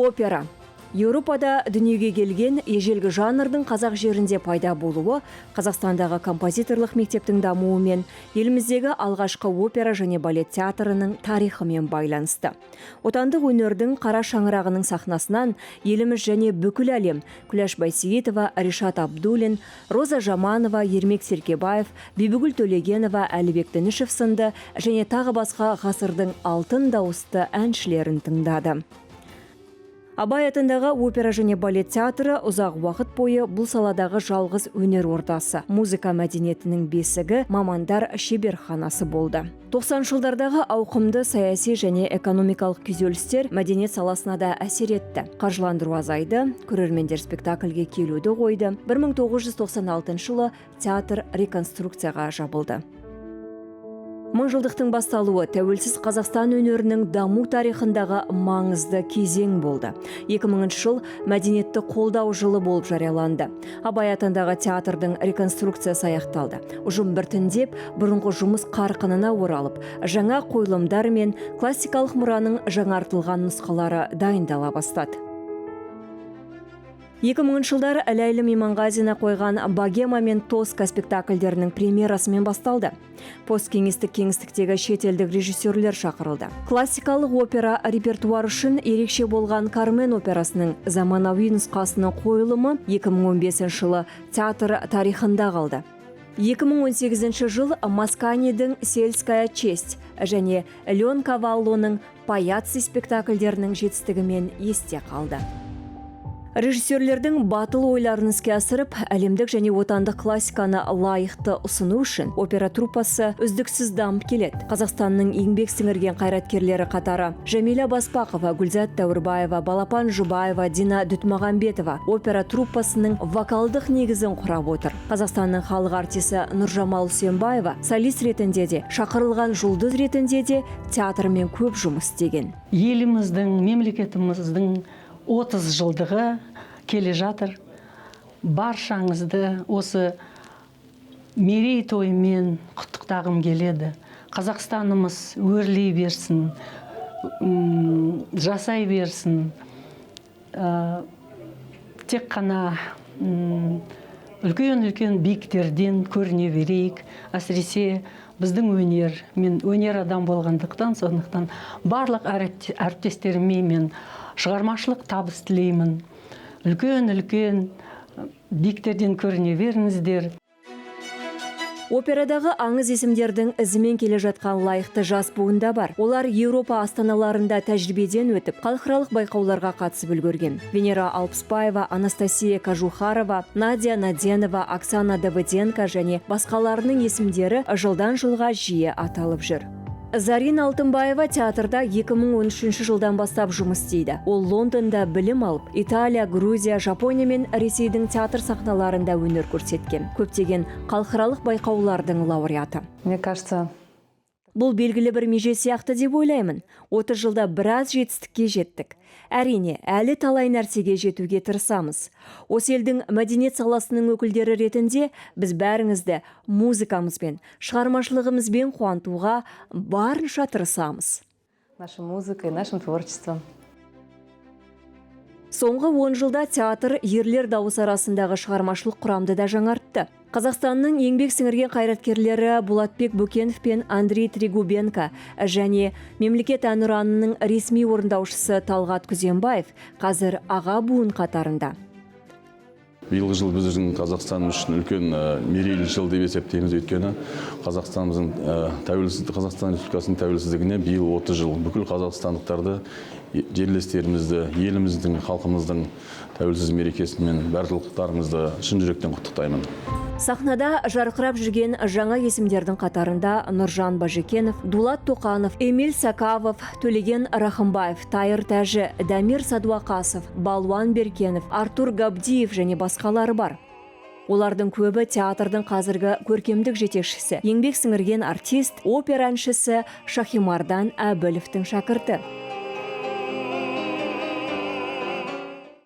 Опера. Еуропада дүниеге келген ежелгі жанрдың қазақ жерінде пайда болуы Қазақстандағы композиторлық мектептің дамуымен, еліміздегі алғашқы опера және балет театрының тарихымен байланысты. Отандық өнердің қара шаңырағының сахнасынан еліміз және бүкіл әлем Күләш Байсейітова, Ришат Абдуллин, Роза Жаманова, Ермек Серкебаев, Бибігүл Төлегенова, Әлібек Дінішев сынды және тағы басқа ғасырдың алтын дауысты әншілерін тыңдады. Абай атындағы опера және балет театры ұзақ уақыт бойы бұл саладағы жалғыз өнер ордасы, музыка мәдениетінің бесігі, мамандар шеберханасы болды. 90 жылдардағы ауқымды саяси және экономикалық күйзелістер мәдениет саласына да әсер етті. Қаржыландыру азайды, көрермендер спектакльге келуді қойды. 1996 жылы театр реконструкцияға жабылды. Мыңжылдықтың басталуы тәуелсіз Қазақстан өнерінің даму тарихындағы маңызды кезең болды. 2000 жыл мәдениетті қолдау жылы болып жарияланды. Абай атындағы театрдың реконструкциясы аяқталды. Ұжым біртіндеп бұрынғы жұмыс қарқынына оралып, жаңа қойылымдар мен классикалық мұраның жаңартылған нұсқалары дайындала бастады. 2000 жылдары Ләйлім Иманғазина қойған «Богема» мен «Тоска» спектакльдерінің премьерасымен басталды. Посткеңестік кеңістіктегі шетелдік режиссерлер шақырылды. Классикалық опера репертуар үшін ерекше болған «Кармен» операсының заманауи нұсқасының қойылымы 2015 жылы театр тарихында қалды. 2018 жыл Масканидің «Сельская честь» және Леонкаваллоның «Паяцци» спектакльдерінің жетістігімен есте қалды. Режиссерлердің батыл ойларын іске асырып, әлемдік және отандық классиканы лайықты ұсыну үшін опера труппасы үздіксіз дамып келеді. Қазақстанның еңбек сіңірген қайраткерлері қатары Жәмила Баспақова, Гүлзат Дәуірбаева, Балапан Жұбаева, Дина Дүтмағамбетова опера труппасының вокалдық негізін құрап отыр. Қазақстанның халық артисі Нұржамал Үсенбаева солист ретінде де, шақырылған жұлдыз ретінде де театрмен көп жұмыс істеген. Еліміздің, мемлекетіміздің 30 жылдығы келе жатыр. Баршаңызды осы мерейтоймен құттықтағым келеді. Қазақстанымыз өрлей берсін, жасай берсін. Тек қана үлкен-үлкен биіктерден көріне берейік. Әсіресе біздің өнер, мен өнер адам болғандықтан, сондықтан барлық әріптестеріме мен шығармашылық табыс тілеймін. Үлкен-үлкен биіктерден көріне беріңіздер. Операдағы аңыз есімдердің ізімен келе жатқан лайықты жас буын да бар. Олар Еуропа астаналарында тәжірибеден өтіп, халықаралық байқауларға қатысып үлгерген. Венера Алпысбаева, Анастасия Кожухарова, Надя Наденова, Оксана Давыденко және басқаларының есімдері жылдан жылға жиі аталып жүр. Зарина Алтынбаева театрда 2013 жылдан бастап жұмыс істейді. Ол Лондонда білім алып, Италия, Грузия, Жапония мен Ресейдің театр сахналарында өнер көрсеткен. Көптеген халықаралық байқаулардың лауреаты. Мне кажется, Бұл белгілі бір меже сияқты деп ойлаймын. 30 жылда біраз жетістікке жеттік. Әрине, әлі талай нәрсеге жетуге тырысамыз. Осы елдің мәдениет саласының өкілдері ретінде біз бәріңізді музыкамызбен, шығармашылығымызбен қуантуға барынша тырысамыз. Нашей музыкой, нашим творчеством. Соңғы 10 жылда театр ерлер дауысы арасындағы шығармашылық құрамды да жаңартты. Қазақстанның еңбек сіңірген қайраткерлері Болатбек Бөкенов пен Андрей Трегубенко және мемлекет әнұранының ресми орындаушысы Талғат Күзембаев қазір аға буын қатарында. Биылғы жыл біздің Қазақстан үшін үлкен мерейлі жыл деп есептейміз, өйткені Қазақстанымыздың тәуелсіз Қазақстан Республикасының тәуелсіздігіне биыл 30 жыл. Бүкіл қазақстандықтарды, жерлестерімізді, еліміздің, халқымыздың тәуелсіз мерекесімен барлықтарыңызды шын жүректен құттықтаймын. Сахнада жарқырап жүрген жаңа есімдердің қатарында Нұржан Бажекенов, Дулат Тоқанов, Эмиль Сакавов, Төлеген Рахымбаев, Тайыр Тәжі, Дамир Садуақасов, Балуан Беркенов, Артур Габдиев және басқалары бар. Олардың көбі театрдың қазіргі көркемдік жетекшісі, еңбек сіңірген артист, опера әншісі Шахимардан Әбіловтің шәкірті.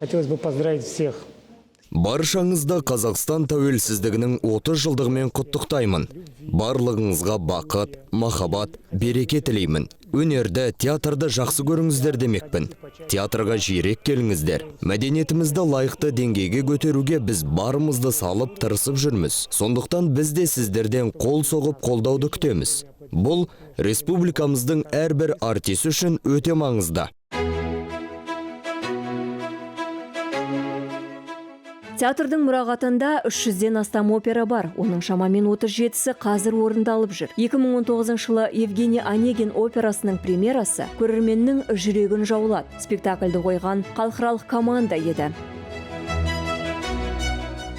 Хотелось бы поздравить всех. Баршаңызды Қазақстан тәуелсіздігінің 30 жылдығымен құттықтаймын. Барлығыңызға бақыт, махаббат, береке тілеймін. Өнерді, театрды жақсы көріңіздер демекпін. Театрға жиірек келіңіздер. Мәдениетімізді лайықты деңгейге көтеруге біз барымызды салып тырысып жүрміз. Сондықтан біз де сіздерден қол соғып қолдауды күтеміз. Бұл республикамыздың әрбір артисі үшін өте маңызды. Театрдың мұрағатында 300-ден астам опера бар. Оның шамамен 37-сі қазір орындалып жүр. 2019 жылы Евгений Онегин операсының премьерасы көрерменнің жүрегін жаулады. Спектакльді қойған халықаралық команда еді.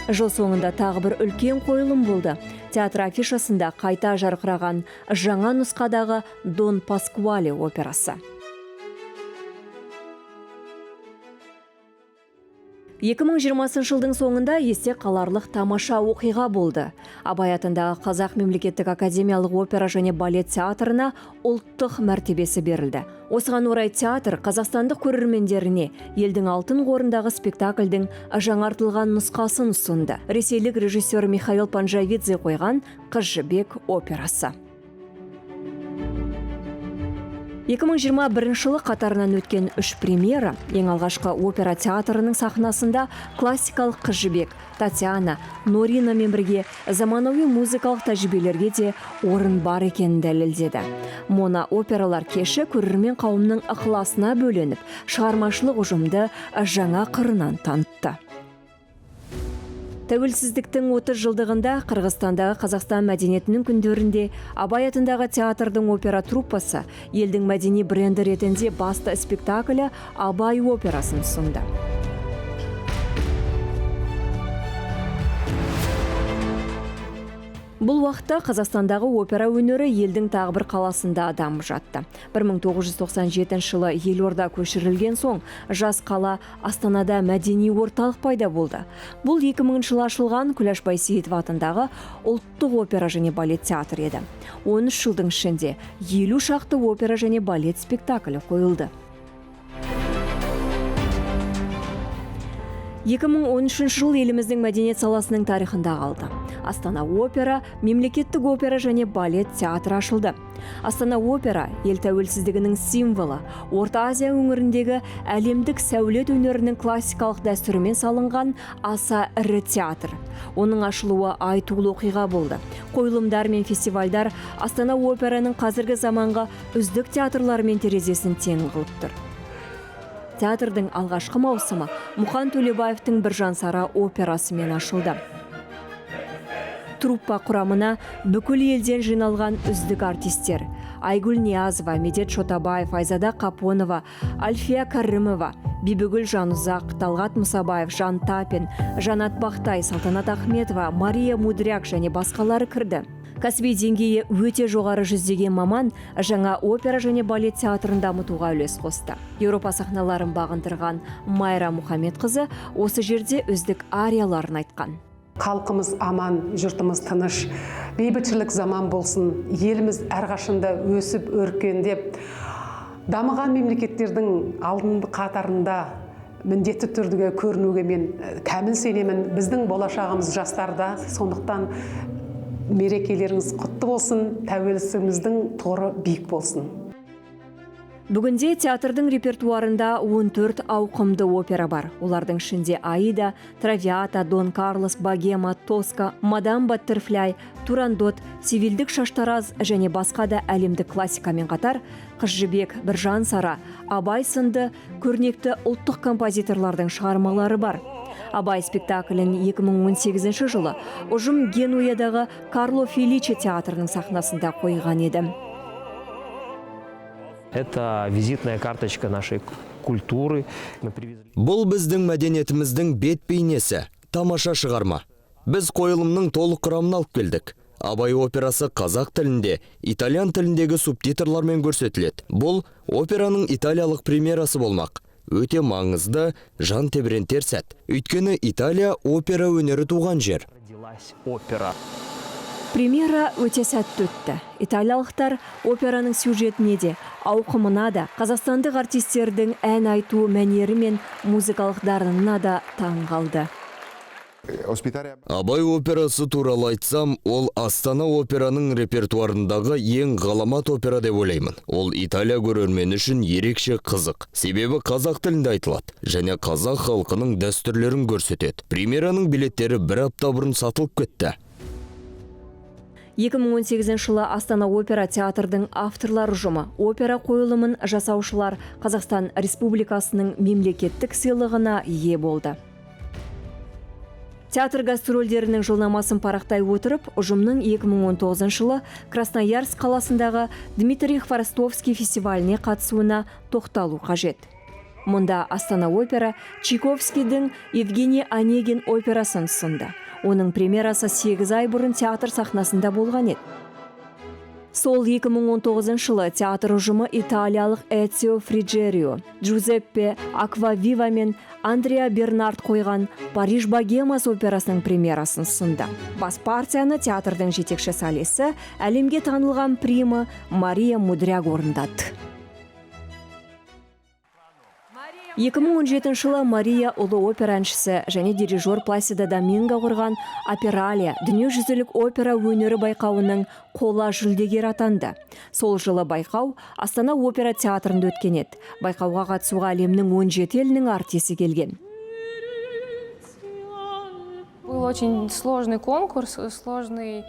Жыл соңында тағы бір үлкен қойылым болды. Театр афишасында қайта жарқыраған жаңа нұсқадағы Дон Паскуале операсы. 2020 жылдың соңында есте қаларлық тамаша оқиға болды. Абай атындағы Қазақ мемлекеттік академиялық опера және балет театрына ұлттық мәртебесі берілді. Осыған орай театр қазақстандық көрермендеріне елдің алтын қорындағы спектакльдің жаңартылған нұсқасын ұсынды. Ресейлік режиссер Михаил Панджавидзе қойған Қыз Жібек операсы. 2021 жылы қатарынан өткен үш премьера ең алғашқы опера театрының сахнасында классикалық Қыз Жібек, Татьяна, Норинамен бірге заманауи музыкалық тәжірибелерге де орын бар екенін дәлелдеді. Мона опералар кеші көрермен қауымның ықыласына бөленіп, шығармашылық ұжымды жаңа қырынан танытты. Тәуелсіздіктің 30 жылдығында Қырғызстандағы Қазақстан мәдениетінің күндерінде Абай атындағы театрдың опера труппасы елдің мәдени бренді ретінде басты спектаклі Абай операсын ұсынды. Бұл уақытта Қазақстандағы опера өнері елдің тағы бір қаласында дамып жатты. 1997 жылы елорда көшірілген соң жас қала Астанада мәдени орталық пайда болды. Бұл 2000 жылы ашылған Күләш Байсейітова атындағы ұлттық опера және балет театры еді. 13 жылдың ішінде 50 шақты опера және балет спектаклі қойылды. 2013 жыл еліміздің мәдениет саласының тарихында қалды. Астана опера, мемлекеттік опера және балет театры ашылды. Астана опера ел тәуелсіздігінің символы, Орта Азия өңіріндегі әлемдік сәулет өнерінің классикалық дәстүрімен салынған аса ірі театр. Оның ашылуы айтулы оқиға болды. Қойылымдар мен фестивальдар Астана операның қазіргі заманғы үздік театрларымен терезесін тең қылып тұр. Театрдың алғашқы маусымы Мұқан Төлебаевтың Біржан Сара операсымен ашылды. Труппа құрамына бүкіл елден жиналған үздік артистер Айгүл Ниязова, Медет Шотабаев, Айзада Қапонова, Альфия Кәрімова, Бибігүл Жанұзақ, Талғат Мұсабаев, Жан Тапин, Жанат Бақтай, Салтанат Ахметова, Мария Мудряк және басқалары кірді. Кәсіби деңгейі өте жоғары жүздеген маман жаңа опера және балет театрын дамытуға үлес қосты. Еуропа сахналарын бағындырған Майра Мұхамедқызы осы жерде үздік арияларын айтқан. Халқымыз аман, жұртымыз тыныш, бейбітшілік заман болсын, еліміз әрқашанда өсіп өркендеп, дамыған мемлекеттердің алдыңғы қатарында міндетті түрде көрінуге мен кәміл сенемін. Біздің болашағымыз жастарда, сондықтан мерекелеріңіз құтты болсын, тәуелсіздігіміздің тұғыры биік болсын. Бүгінде театрдың репертуарында 14 ауқымды опера бар. Олардың ішінде Аида, Травиата, Дон Карлос, Богема, Тоска, Мадам Баттерфляй, Турандот, Севильдік шаштараз және басқа да әлемдік классикамен қатар Қыз Жібек, Біржан Сара, Абай сынды көрнекті ұлттық композиторлардың шығармалары бар. Абай спектаклін 2018 жылы ұжым Генуядағы Карло Феличе театрының сахнасында қойған еді. Это визитная карточка нашей культуры. Мы привезли. Бұл біздің мәдениетіміздің бет бейнесі, тамаша шығарма. Біз қойылымның толық құрамын алып келдік. Абай операсы қазақ тілінде, итальян тіліндегі субтитрлармен көрсетіледі. Бұл операның италиялық премьерасы болмақ. Өте маңызды, жан тебірентер сәт. Өйткені Италия опера өнері туған жер. Родилась опера. Премьера өте сәтті өтті. Италиялықтар операның сюжетіне де, ауқымына да, қазақстандық артистердің ән айту мәнері мен музыкалық дарынына да таң қалды. Абай операсы туралы айтсам, ол Астана операның репертуарындағы ең ғаламат опера деп ойлаймын. Ол Италия көрермені үшін ерекше қызық. Себебі қазақ тілінде айтылады және қазақ халқының дәстүрлерін көрсетеді. Премьераның билеттері бір апта бұрын сатылып кетті. 2018 жылы Астана опера театрдың авторлар ұжымы опера қойылымын жасаушылар Қазақстан Республикасының мемлекеттік сыйлығына ие болды. Театр гастрольдерінің жылнамасын парақтай отырып, ұжымның 2019 жылы Красноярск қаласындағы Дмитрий Хворостовский фестиваліне қатысуына тоқталу қажет. Мұнда Астана опера Чайковскийдің Евгений Онегин операсын ұсынды. Оның премьерасы 8 ай бұрын театр сахнасында болған еді. Сол 2019 жылы театр ұжымы италиялық Эцио Фриджерио, Джузеппе Аквавива мен Андреа Бернард қойған Париж богемасы операсының премьерасын ұсынды. Бас партияны театрдың жетекші солисі, әлемге танылған прима Мария Мудряк орындады. 2017 жылы Мария ұлы опера әншісі және дирижер Пласидо Доминго құрған Опералия дүниежүзілік опера өнері байқауының қола жүлдегері атанды. Сол жылы байқау Астана опера театрында өткен еді. Байқауға қатысуға әлемнің 17 елінің артисі келген. Был очень сложный конкурс, сложный.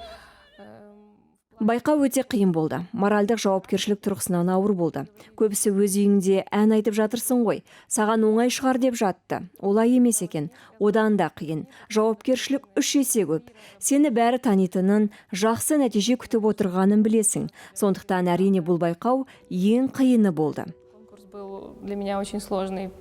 Байқау өте қиын болды. Моральдық жауапкершілік тұрғысынан ауыр болды. Көбісі өз үйіңде ән айтып жатырсың ғой, саған оңай шығар деп жатты. Олай емес екен. Одан да қиын. Жауапкершілік 3 есе көп. Сені бәрі танитынын, жақсы нәтиже күтіп отырғанын білесің. Сондықтан әрине бұл байқау ең қиыны болды. Конкурс был для меня очень сложный.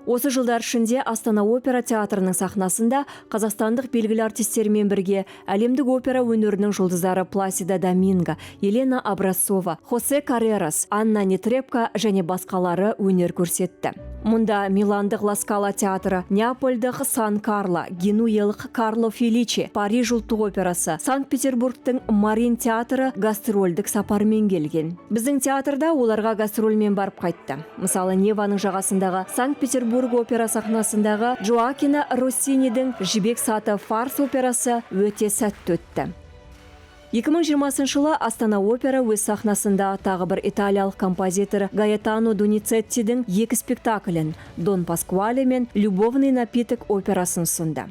Осы жылдар ішінде Астана опера театрының сахнасында қазақстандық белгілі артистермен бірге әлемдік опера өнерінің жұлдыздары Пласидо Доминго, Елена Образцова, Хосе Каррерас, Анна Нетребко және басқалары өнер көрсетті. Мұнда Миландық Ла Скала театры, Неапольдық Сан Карло, Генуялық Карло Феличе, Париж ұлттық операсы, Санкт-Петербургтың Марин театры гастрольдік сапармен келген. Біздің театрда оларға гастрольмен барып қайтты. Мысалы, Неваның жағасындағы Санкт-Петербург опера сахнасындағы Джоаккино Россинидің Жібек саты фарс операсы өте сәтті өтті. 2020 жылы Астана опера өз сахнасында тағы бір италиялық композитор Гаэтано Доницеттидің екі спектаклін Дон Паскуале мен Любовный напиток операсын ұсынды.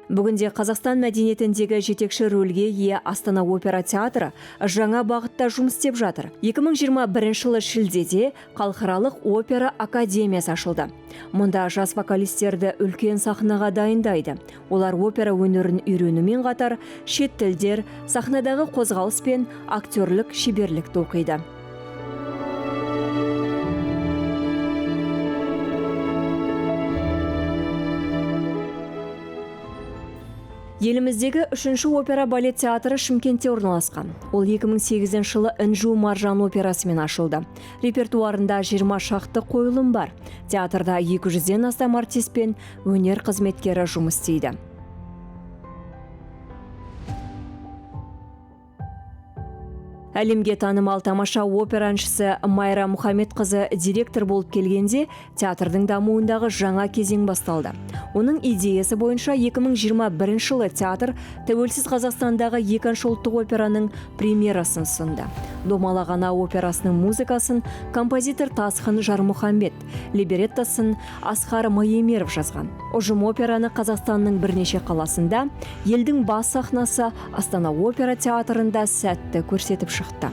Бүгінде Қазақстан мәдениетіндегі жетекші рөлге ие Астана опера театры жаңа бағытта жұмыс істеп жатыр. 2021 жылы шілдеде Халықаралық опера академиясы ашылды. Мұнда жас вокалистерді үлкен сахнаға дайындайды. Олар опера өнерін үйренумен қатар шет тілдер, сахнадағы қозғалыс пен актерлік шеберлікті оқиды. Еліміздегі үшінші опера балет театры Шымкентте орналасқан. Ол 2008 жылы Інжу Маржан операсымен ашылды. Репертуарында 20 шақты қойылым бар. Театрда 200-ден астам артист пен өнер қызметкері жұмыс істейді. Әлемге танымал тамаша опера әншісі Майра Мұхамедқызы директор болып келгенде театрдың дамуындағы жаңа кезең басталды. Оның идеясы бойынша 2021 жылы театр тәуелсіз Қазақстандағы екінші ұлттық операның премьерасын ұсынды. Домалақ ана операсының музыкасын композитор Тасқын Жармұхамбет, либреттосын Асқар Майемеров жазған. Ұжым операны Қазақстанның бірнеше қаласында, елдің бас сахнасы Астана опера театрында сәтті көрсетіп шықты.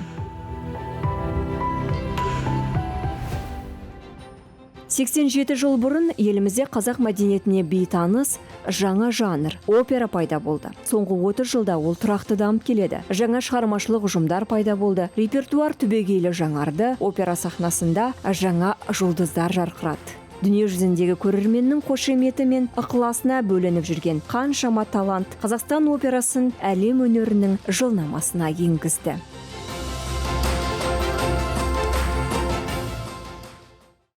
87 жыл бұрын елімізде қазақ мәдениетіне бейтаныс жаңа жанр опера пайда болды. Соңғы 30 жылда ол тұрақты дамып келеді. Жаңа шығармашылық ұжымдар пайда болды. Репертуар түбегейлі жаңарды, опера сахнасында жаңа жұлдыздар жарқырады. Дүние жүзіндегі көрерменнің қошеметі мен ықыласына бөленіп жүрген қаншама талант Қазақстан операсын әлем өнерінің жылнамасына енгізді.